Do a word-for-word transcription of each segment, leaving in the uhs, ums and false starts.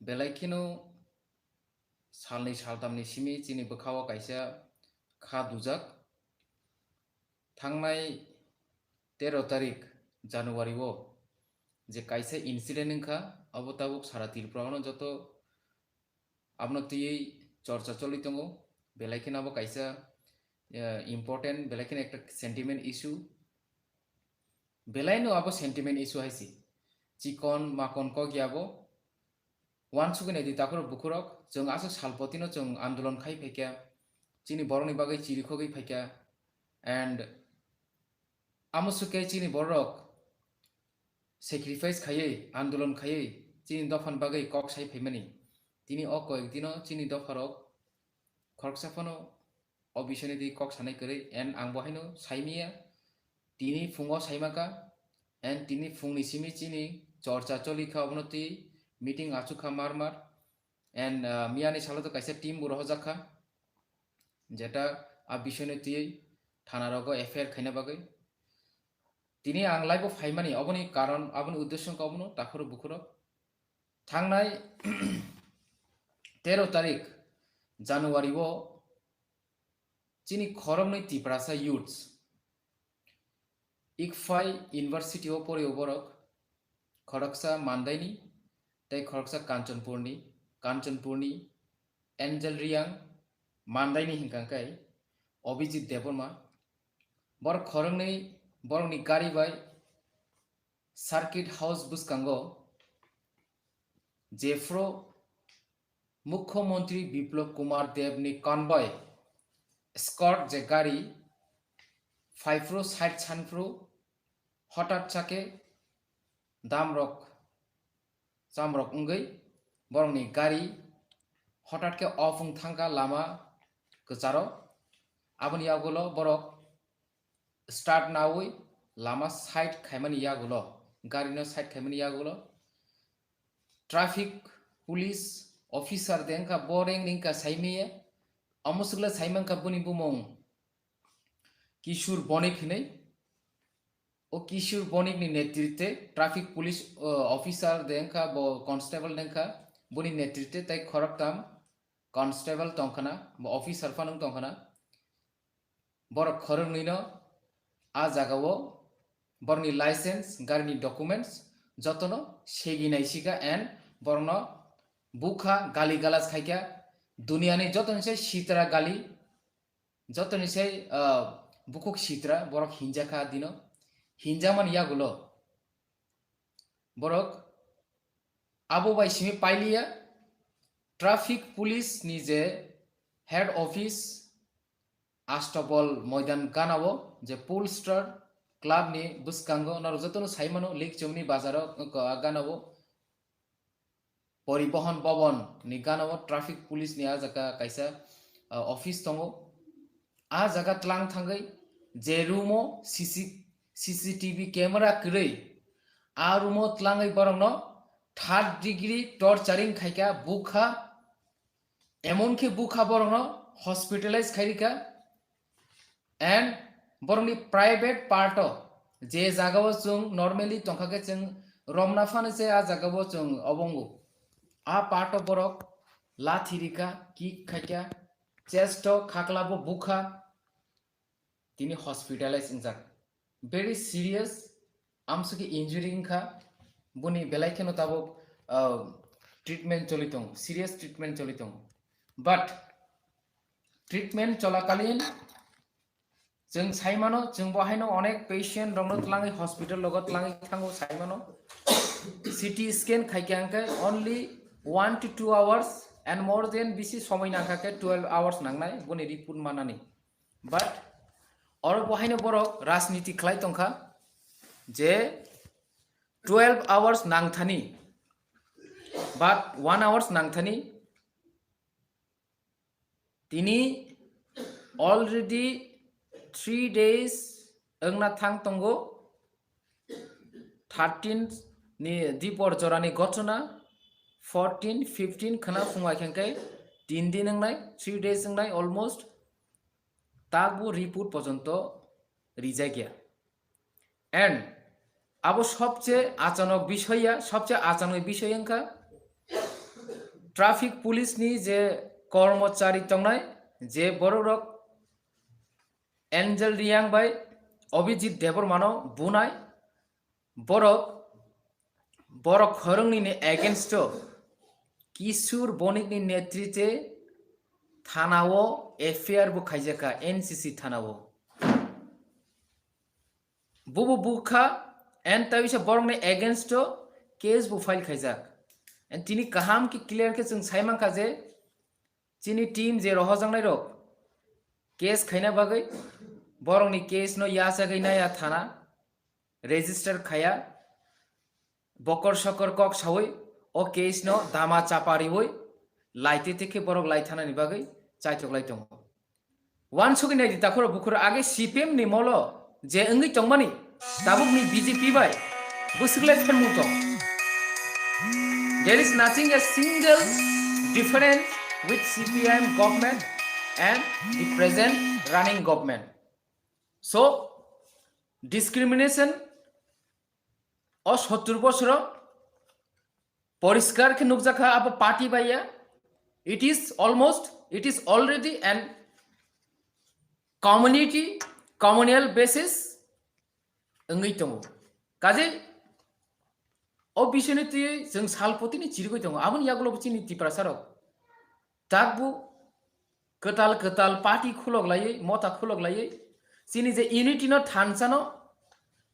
Belai kheno salnwi saltamni simi chini bwkhao kaisa kha dujak. Thangnai tero tarik January o je kaisa incident wngkha, abo tabuk sara Tripura ono joto abono twiwi chorcha choli tongo. Belai kheno abo kaisa, eh, important, belai kheno ekta sentiment issue. Belai no abo sentiment issue hai se. Chikon makon kok ya bo. Wansugwi nai di takhurok bukhurok, chwng aswk salpotino chwng andolon khai phaikha, chini borokni bagwi chirikhogwi phaikha, and amo swkhe chini borok sacrifice khaiwi, andolon khaiwi, chini dophani bagwi kok sai phaimani. Tini o koyek dino chini dopharok khoroksa phano o bisini twi kok sanai kwrwi, and ang bo haino saimaya, tini phungo saimaka, and tini phungni simi chini chorcha choli kha, obono twi meeting achuk kha mar mar, and, ah, miyani salo to kaisa team bo rohorjak kha, jeta a bisini twi thana rogo F I R khaina bagwi. Tini ang live o phaimani oboni karon, aboni uddesyo wngkha obono takhurok bukhurok. Thangnai tero tarik January o chini khoroknwi Tiprasa youths, Ikphai University o porio borok, khoroksa Mandaini tei khoroksa Kanchanpurni, Kanchanpurni Angel Riang, Mandaini hinkha khe Abhijit Debbarma. Borok khoroknwi borokni gari bai Circuit House bwskango jephru Mukhyamantri Biplab Kumar Debni convoy escort je gari phaiphru side sanphru hotat chakhe damrok chamrok wngwi borokni gari hotat khe off wng thangkha lama kwcharo. Aboni yagulo borok start nawi lama side khaimani yagulo, gari no side khaimani yagulo traffic police officer de wngkha, bo reng ringkha saimaya, omo swkla saimankha boni bumung Kishore Bonik hinwi. O Kishore Bonik ni netritwe traffic police, uh, officer de wngkha, bo constable de wngkha, boni netritwe tei khoroktham constable tongkhana, bo officer phano tongkhana. Borok khoroknwino a jagao borokni license, garini documents jotono segi naisika and borokno bukha, gali galas khaikha, duniani jotoni se sitra gali, jotoni se, ah, bukhuk sitra borok hinjakha dino, hinjakmani yagulo borok abo bai simi pailiya. Traffic police ni je head office Astabol Moidan ganao je Pool Star Club ni bwskango norok jotono saimano Likchomni bazaro, uh, ganao Poribohon Bhavan ni ganao traffic police ni a jaga kaisa, uh, office tongo. A jaga tlang thangwi je room o C C, C C T V camera kwrwi, a room o tlangwi borokno third degree torturing khaikha, bukha, emon khe bukha borokno hospitalize khairikha, and borokni private part o je jagao chwng normally tongkha khe chwng romna phano se a jagao chwng obongo. A part o borok lathi rikha, kick khaikha, chest o khaklabo bukha, tini hospitalize wngjak. Very serious, amsukhe injury wngkha, boni belai kheno tabuk, uh, treatment choli tongo, serious treatment choli tongo. But treatment cholakalin chwng saimano, chwng bo haino onek patient rokno tlangwi hospital logo tlangwi thango saimano. C T scan khaikha hwnkhe only one to two hours and more than bisi somoi nangkha khe twelve hours nangnai boni report manani. But oro bo haino borok rajniti khlai tongkha je twelve hours nangthani, but one hours nangthani. Tini already three days wngna thang tongo. Thirteen ni dipor jorani gochona, fourteen, fifteen khwna phunga khe khe tin din wngnai, three days wngnai almost. Tabuk report pojonto rijakya. And abo sobche achanok bishoy ya, sobche achanok bishoy wngkha traffic police ni je kormochari tongnai, je borok rok Angel Reang bai Abhijit Debbarma no bunai, borok, borok khoroknwi ni against o Kishore Bonik ni netritwe thana o F I R bo khaijakha N C C thana o. Bubo bukha, and tawisa borokni against o case bo file khaijak. And tini kaham khe clear khe chwng sai mankha je chini team je rohojaknai rok case khaina bagwi borokni case no yachagwi naiya thana, register khaiya, bokor sokor kok sawi o case no dama chapa riwi laitete khe borok lai thanani bagwi chaithok lai tongo. Wansugwi naidi takhuro bukhuro age C P M ni molo je wngwi tongmani tabukni B J P bai bwswk lai phenmung tong. There is nothing a single difference with C P I M government and the present running government. So, discrimination o sottur bosoro poriskar khe nukjakha abo party baiya. It is almost, it is already an community, communal basis wngwi tongo. Kaje o bisini twi chwng salpotini chirigwi tongo. Aboni yagulo chini Tiprasa rok takbu kwtal kwtal party khulok laiwi, mota khulok laiwi, chini je unity no thansa no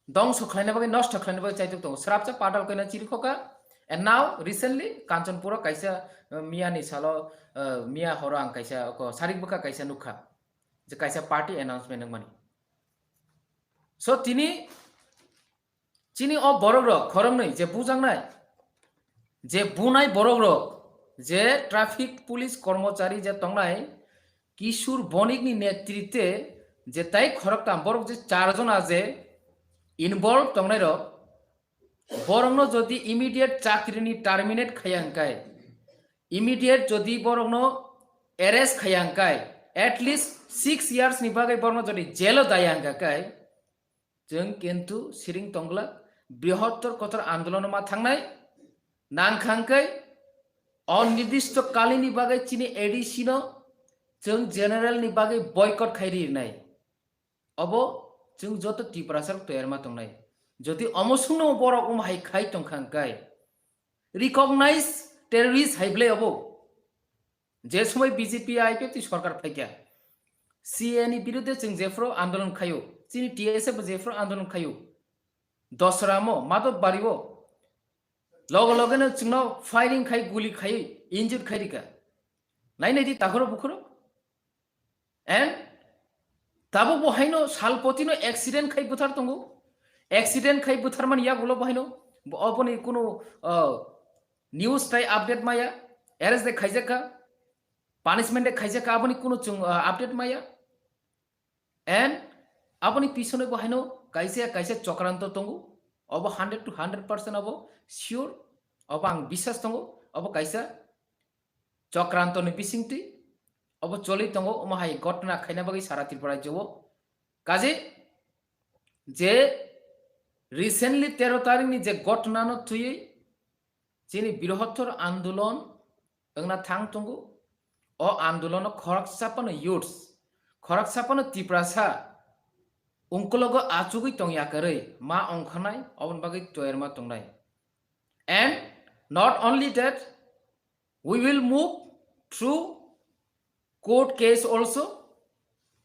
dongso khlaina bagwi, nosto khlaina bagwi chaitok tongo. Srapsa padal koina chirikhoka. And now recently Kanchanpur o kaisa, uh, miya ni salo, uh, miya horo ang kaisa oko sarik bwkha kaisa nukha je kaisa party announcement wngmani. So tini chini o borok rok khoroknwi je bujaknai, je bunai borok rok, je traffic police kormochari je tongnai Kishore Bonik ni netritwe je tai khoroktam borok je char jona je involve tongnai rok, borokno jodi immediate chakri ni terminate khaya hwnkhe, immediate jodi borokno arrest khaya hwnkhe, at least six years ni bagwi borokno jodi jail o daya hwnkhe, chwng kintu siring tongla, brihottor kotor andolon ma thangnai, nangkhangkhe onirdisto kalini bagwi chini A D C no chwng general ni bagwi boycott khai rinai. Obo chwng joto Tiprasa rok toyar ma tongnai. Jodi omo sungno borok omo hai khai tongkha hwnkhe, recognize terrorist hai bwlai obo. Je somoi B J P I P F T sorkar phaikha, C A A ni birudhe chwng jephru andolon khaio, chini T S F bo jephru andolon khaio, Dosra mo, Madhobari o, logo loge no chwngno firing khai, guli khai, injured khai rikha. Nai nai di takhuro bukhuro. And tabuk bo haino salpotino accident khai buthar tongo. Accident khai buthar mani yagulo bo haino bo oboni kunu, uh, news tai update maya, arrest de khaijakha, punishment de khaijakha, aboni kunu chwng, uh, update maya. And aboni pisonoi bo haino kaisa kaisa chokranto tongo. Obo hundred to hundred percent obo sure. Obo ang biswas tongo. Obo kaisa chokranto ni bisingtwi obo choli tongo, omo hai gotna khaina bagwi sara Tripura rajyo o. Kaje je recently tero tarikh ni je gotna no twiwi chini brihottor andolon wngna thang tongo, o andolono khoroksa phano youths, khoroksa phano Tiprasa ungkologo achugwi tongya kwrwi ma ongkhanai, oboni bagwi toyar ma tongnai. And not only that, we will move through court case also.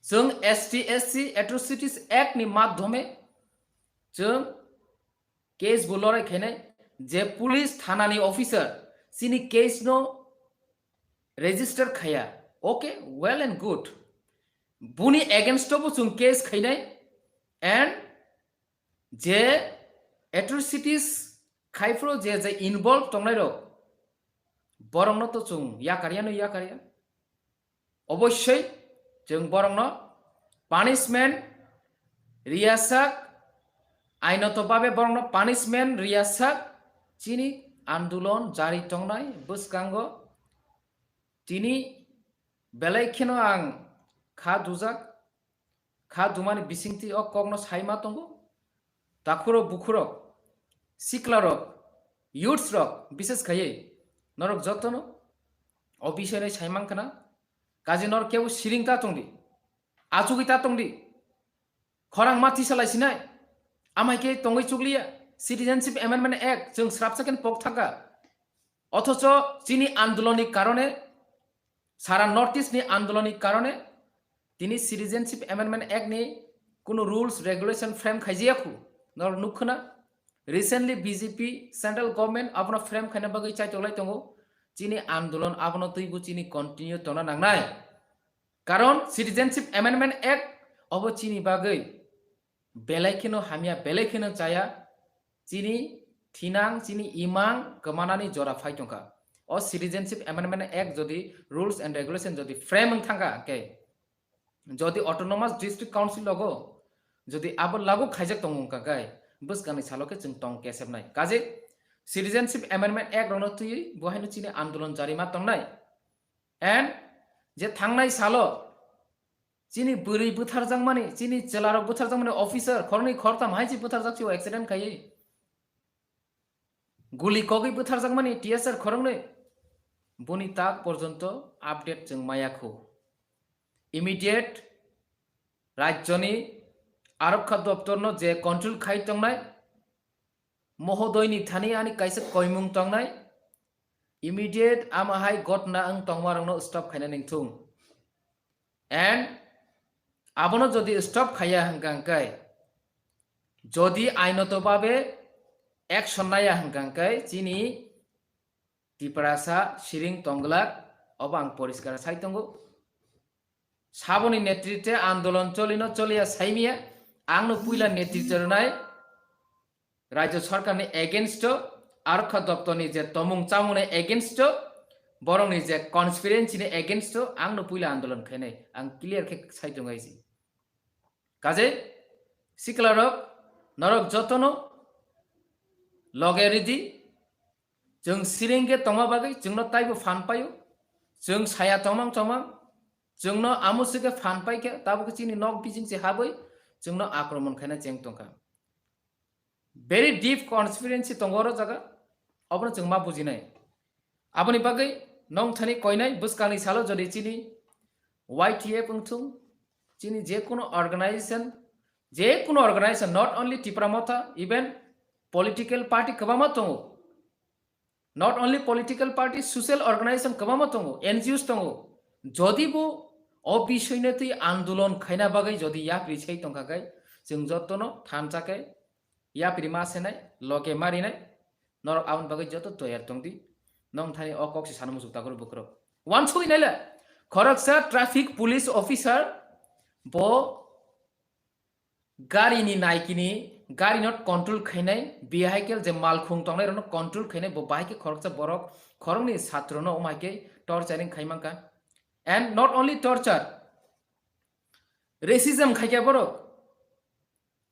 Chwng S T S C Atrocities Act ni madhyome chwng case bo lorai khainai, je police thana ni officer chini case no register khaya, okay, well and good, buni against o bo chwng case khainai. And je atrocities khaiphuru je je involve tongnai rok, borokno to chwng yakarya no yakarya. Obossoi chwng borokno punishment riyasak, ainoto babe borokno punishment riyasak chini andolon jari tongnai bwskango. Tini belai kheno ang kha dujak, kha dumani bisingtwi o kokno sai ma tongo. Takhurok, bukhurok, siklarok, youths rok, bises khaiwi norok jotono O bisoi no sai mankha na? Kaje nor kebo siring ta tongdi, achugwi ta tongdi, khorang ma tisa lai sinai, amai khe tongwi chukliya. Citizenship Amendment Act chwng srapsa khe pok thangkha, othocho chini andolonni karone, sara North East ni andolonni karone tini Citizenship Amendment Act ni kunu rules regulation frame khaijaya khu. Nor nukkha na, recently B J P central government abono frame khaina bagwi chaitoklai tongo. Chini andolon abono twibo chini continue tongna nangnai. Karon Citizenship Amendment Act obo chini bagwi belai kheno hamya, belai kheno chaya, chini thinang, chini imang kwmanani jora phai tongkha. O Citizenship Amendment Act jodi rules and regulation jodi frame wng thangkha, hwnkhe jodi Autonomous District Council logo jodi abo lagu khaijak tongo wngkha, hwnkhe bwskangni salo khe chwng tong kesepnai. Kaje Citizenship Amendment Act rokno twiwi bo haino chini andolon jari ma tongnai. And je thangnai salo chini bwrwi bwtharjakmani, chini chwlarok bwtharjakmani, officer khoroknwi khoroktham hai se bwtharjak se o accident khaiwi. Guli kogwi bwtharjakmani T S R khoroknwi. Boni tak porjonto update chwng maya khu. Immediate rajyoni arokha doptorno je control khai tongnai, mohodoini thani ani kaisa koimung tongnai, immediate ama hai gotna wng tongmarokno stop khaina ningthung. And abono jodi stop khaiya hwnkha hwnkhe, jodi ainoto babe action naya hwnkha hwnkhe, chini Tiprasa siring tongglak, obo ang poriskar sai tongo. Saboni netritwe andolon cholino choliya saimiya, angno puila netritwe rwnai Rajya Sarkarni against o, Arokha Doptorni je tomung chamungni against o, borokni je conspiracy ni against o, angno puila andolon khainai, ang clear khe sai tongo aisi. Kaje siklarok, norok jotono loge ridi, chwng siring khe tongma bagwi chwngno taibo phan paio, chwng saya tongmang tongmang, chwngno amo swkhe phan paikhe, tabuk chini nok bising se habwi chwngno akromon khaina cheng tongkha. Very deep conspiracy tongo oro jaga, obono chwng ma bujinai. Aboni bagwi nongthani koinai bwskangni salo jodi chini Y T F wngthung, chini je kono organization, je kono organization, not only Tipra Motha, even political party kwbangma tongo. Not only political party, social organization kwbangma tongo, N G Os tongo. Jodi bo o bisoino twi andolon khaina bagwi jodi yapri sai tongkha khe, chwng jotono thansa khe yapri ma senai, loke marinai, norok aboni bagwi joto toyar tongdi. Nongthani o kok se sana muchuk takhoro bukhurok. Wansugwi naila, khoroksa traffic police officer bo garini naikini, gari not control khainai, vehicle je malkhung tongnai rokno control khainai, bo bahai khe khoroksa borok, khoroknwi satrono omai khe torturing khai mankha. And not only torture, racism khaikha borok,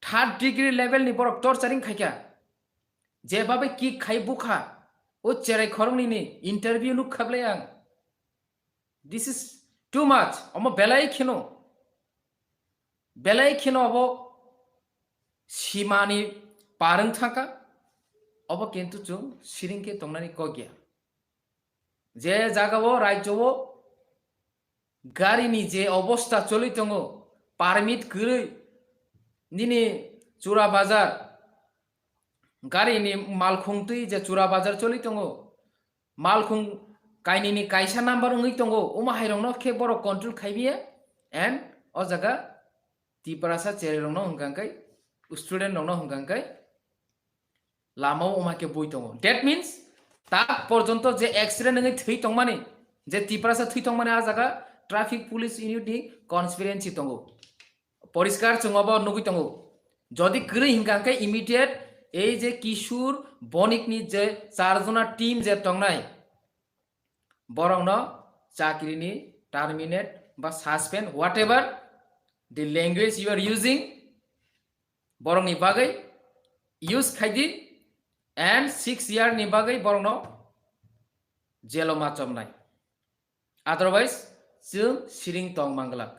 third degree level ni borok torturing khaikha, jebabe kick khai bukha, o cherai khoroknwi ni interview nuk khablai ang. This is too much. Omo belai kheno, belai kheno abo simani parwng thangkha. Obo kintu chwng siring khe tongnani kok ya. Je jagao, rajyo o garini je obosta choli tongo, permit kwrwi, nini Chura Bazar, garini malkhung twi je Chura Bazar choli tongo, malkhung kainini kaisa number wngwi tongo, omo hairokno khe borok control khaibiya, and o jaga Tiprasa cherai rokno hwnkha hwnkhe, student rokno hwnkha hwnkhe, lamao wngma khe bui tongo. That means, tak porjonto je accident wngwi thwi tongmani, je Tiprasa thwi tongmani, a jaga traffic police unit ni conspiracy tongo. Poriskar chwng obo nugwi tongo. Jodi kwrwi hwnkha hwnkhe immediate ei je Kishore Bonik ni je char jona team je tongnai, borokno chakrini terminate ba suspend, whatever the language you are using, borokni bagwi use khaidi, and six year ni bagwi borokno jelo ma chomnai. Otherwise, chwng siring tong manglak.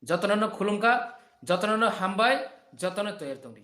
Jotono no khulumkha, jotono no hambai, jotono toyar tongdi.